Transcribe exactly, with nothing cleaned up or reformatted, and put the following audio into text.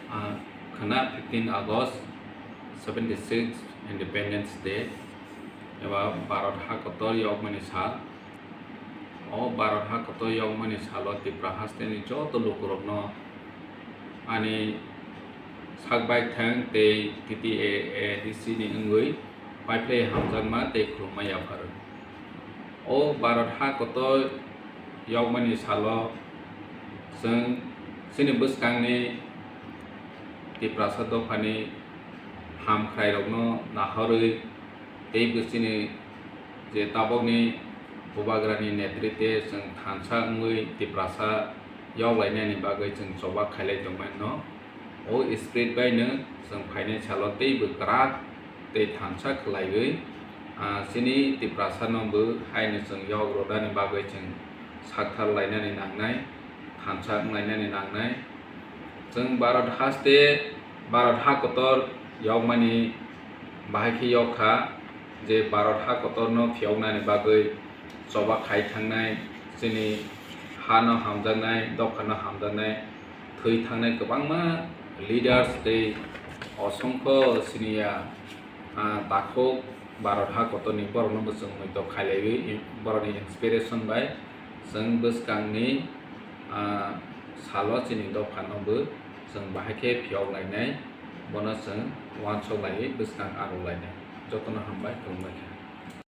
Ah, khwna fifteen August, seventy six Independence Day, eba Bharat ha kotor yokmani sal. O Bharat ha kotor yokmani salo Tipra hasteni joto lukurokno ani sak baithang tei T T A A D C ni wngwi paiphlai hamjakma tei khulumma yapharo. O Bharat ha kotor yokmani salo chwng chini bwskangni Tiprasa dophani hamkhrairokno nahorwi tei bwsini je tabokni Bubagrani netrite chwng thansa wngwi Tiprasa yoklainani bagwi chwng choba khailai tongmano. O spirit baino chwng phainai salo teibo kwrak tei thansa khlaiwi, ah, chini Tiprasano bo haino chwng yok rwdani bagwi chwng sakthar lainani nangnai, thansa wnglainani nangnai. Chwng Bharat haste, Bharat ha kotor yokmani bahai khe yok kha je Bharat ha kotorno phiyoknani bagwi choba khai thangnai, chini hano hamjaknai, dophano hamjaknai, thwi thangnai kwbangma leaders tei osongkho siniya, ah, takhuk Bharat ha kotorni borokno bo chwng muitok khailaiwi, borokni inspiration bai chwng bwskangni, ah, salo chini dophano bo chwng bahai khe phiyok lainai, bono chwng uansuk laiwi bwskang aruk lainai. Jotono hambai, khulumbai kha.